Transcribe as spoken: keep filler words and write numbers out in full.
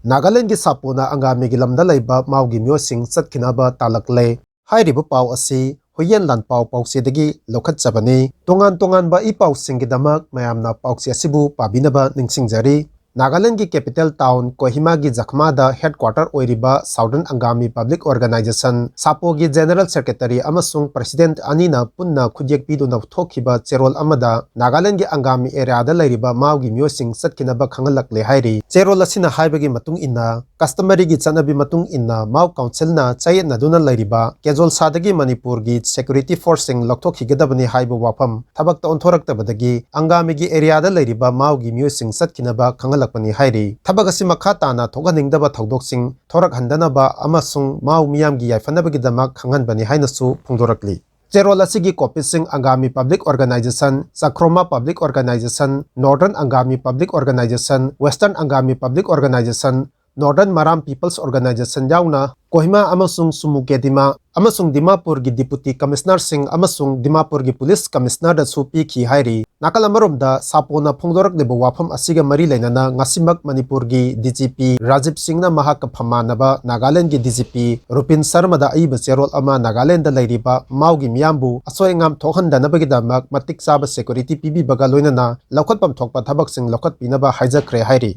ꯅꯥꯒꯥꯂꯦꯟꯒꯤ ꯁꯥꯄꯣꯅ ꯑꯪꯒꯥꯃꯤꯒꯤ ꯂꯝꯗ ꯂꯩꯕ ꯃꯥꯎꯒꯤ ꯃꯤꯑꯣꯏꯁꯤꯡ ꯆꯠꯈꯤꯅꯕ ꯇꯥꯜꯂꯛꯂꯦ꯫ ꯍꯥꯏꯔꯤꯕ ꯄꯥꯎ ꯑꯁꯤ ꯍꯨꯏꯌꯦꯟ ꯂꯥꯟꯄꯥꯎ ꯄꯥꯎꯆꯦꯗꯒꯤ ꯂꯧꯈꯠꯆꯕꯅꯤ꯫ ꯇꯣꯉꯥꯟ ꯇꯣꯉꯥꯟꯕ ꯏ ꯄꯥꯎꯁꯤꯡꯒꯤꯗꯃꯛ ꯃꯌꯥꯝꯅ ꯄꯥꯎꯆꯦ ꯑꯁꯤꯕꯨ ꯄꯥꯕꯤꯅꯕ ꯅꯤꯡꯁꯤꯡꯖꯔꯤ꯫ ꯅꯥꯒꯥꯂꯦꯟꯒꯤ capital town ꯀꯣꯍꯤꯃꯥꯒꯤ ꯖꯈꯃꯥꯗ headquarter ꯑꯣꯏꯔꯤꯕ Southern Angami Public Organisation, ꯁꯥꯄꯣꯒꯤ general secretary ꯑꯃꯁꯨꯡ president ꯑꯅꯤꯅ ꯄꯨꯟꯅ ꯈꯨꯠꯌꯦꯛ ꯄꯤꯗꯨꯅ ꯊꯣꯛꯈꯤꯕ ꯆꯦꯔꯣꯜ ꯑꯃꯗ ꯅꯥꯒꯥꯂꯦꯟꯒꯤ ꯑꯪꯒꯥꯃꯤ areaꯗ ꯂꯩꯔꯤꯕ ꯃꯥꯎꯒꯤ ꯃꯤꯑꯣꯏꯁꯤꯡ ꯆꯠꯈꯤꯅꯕ ꯈꯪꯍꯜꯂꯛꯂꯦ ꯍꯥꯏꯔꯤ꯫ ꯆꯦꯔꯣꯜ ꯑꯁꯤꯅ ꯍꯥꯏꯕꯒꯤ ꯃꯇꯨꯡ ꯏꯟꯅ, customaryꯒꯤ ꯆꯠꯅꯕꯤ ꯃꯇꯨꯡ ꯏꯟꯅ ꯃꯥꯎ councilꯅ ꯆꯌꯦꯠꯅꯗꯨꯅ ꯂꯩꯔꯤꯕ ꯀꯦꯖꯣꯜꯁꯥꯗꯒꯤ ꯃꯅꯤꯄꯨꯔꯒꯤ security forceꯁꯤꯡ ꯂꯧꯊꯣꯛꯈꯤꯒꯗꯕꯅꯤ ꯍꯥꯏꯕ ꯋꯥꯐꯝ ꯊꯕꯛꯇ ꯑꯣꯟꯊꯣꯔꯛꯇꯕꯗꯒꯤ ꯑꯪꯒꯥꯃꯤꯒꯤ areaꯗ ꯂꯩꯔꯤꯕ ꯃꯥꯎꯒꯤ ꯃꯤꯑꯣꯏꯁꯤꯡ ꯆꯠꯈꯤꯅꯕ ꯈꯪꯍꯜꯂꯛꯄꯅꯤ ꯍꯥꯏꯔꯤ꯫ ꯊꯕꯛ ꯑꯁꯤ ꯃꯈꯥ ꯇꯥꯅ ꯊꯣꯛꯍꯟꯅꯤꯡꯗꯕ ꯊꯧꯗꯣꯛꯁꯤꯡ ꯊꯣꯔꯛꯍꯟꯗꯅꯕ ꯑꯃꯁꯨꯡ ꯃꯥꯎ ꯃꯤꯌꯥꯝꯒꯤ ꯌꯥꯏꯐꯅꯕꯒꯤꯗꯃꯛ ꯈꯪꯍꯟꯕꯅꯤ ꯍꯥꯏꯅꯁꯨ ꯐꯣꯡꯗꯣꯔꯛꯂꯤ꯫ ꯆꯦꯔꯣꯜ ꯑꯁꯤꯒꯤ copiesꯁꯤꯡ Angami Public Organisation, Chakroma Public Organisation, Northern Angami Public Organisation, Western Angami Public Organisation, Northern Maram People's Organisation ꯌꯥꯎꯅ ꯀꯣꯍꯤꯃꯥ ꯑꯃꯁꯨꯡ ꯁꯨꯃꯨꯀꯦꯗꯤꯃꯥ ꯑꯃꯁꯨꯡ ꯗꯤꯃꯥꯄꯨꯔꯒꯤ deputy commissionerꯁꯤꯡ ꯑꯃꯁꯨꯡ ꯗꯤꯃꯥꯄꯨꯔꯒꯤ police commissionerꯗꯁꯨ ꯄꯤꯈꯤ ꯍꯥꯏꯔꯤ꯫ ꯅꯥꯀꯜ ꯑꯃꯔꯣꯝꯗ, ꯁꯥꯄꯣꯅ ꯐꯣꯡꯗꯣꯔꯛꯂꯤꯕ ꯋꯥꯐꯝ ꯑꯁꯤꯒ ꯃꯔꯤ ꯂꯩꯅꯅ ꯉꯁꯤꯃꯛ ꯃꯅꯤꯄꯨꯔꯒꯤ DGP ꯔꯥꯖꯤꯕ ꯁꯤꯡꯅ ꯃꯍꯥꯛꯀ ꯐꯝꯃꯥꯟꯅꯕ ꯅꯥꯒꯥꯂꯦꯟꯒꯤ DGP ꯔꯨꯄꯤꯟ ꯁꯔꯃꯗ ꯑꯏꯕ ꯆꯦꯔꯣꯜ ꯑꯃ ꯅꯥꯒꯥꯂꯦꯟꯗ ꯂꯩꯔꯤꯕ ꯃꯥꯎꯒꯤ ꯃꯤꯌꯥꯝꯕꯨ ꯑꯁꯣꯏ ꯑꯉꯥꯝ ꯊꯣꯛꯍꯟꯗꯅꯕꯒꯤꯗꯃꯛ ꯃꯇꯤꯛ ꯆꯥꯕ security ꯄꯤꯕꯤꯕꯒ ꯂꯣꯏꯅꯅ ꯂꯧꯈꯠꯐꯝ ꯊꯣꯛꯄ ꯊꯕꯛꯁꯤꯡ ꯂꯧꯈꯠꯄꯤꯅꯕ ꯍꯥꯏꯖꯈ꯭ꯔꯦ ꯍꯥꯏꯔꯤ꯫